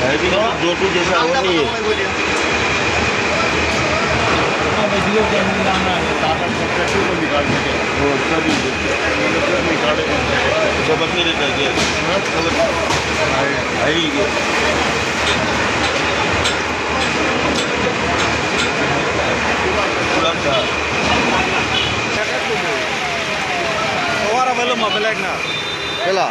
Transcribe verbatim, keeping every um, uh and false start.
अभी जो तू जैसा हो नहीं है। हाँ, मैं धीरे से निकालना है, ताकत को कैसे को निकाल सके। वो सभी निकाले। जब अपने रहता है, हाँ, गलत। आई, आई ये। पूरा था। Over available, black na. Pela.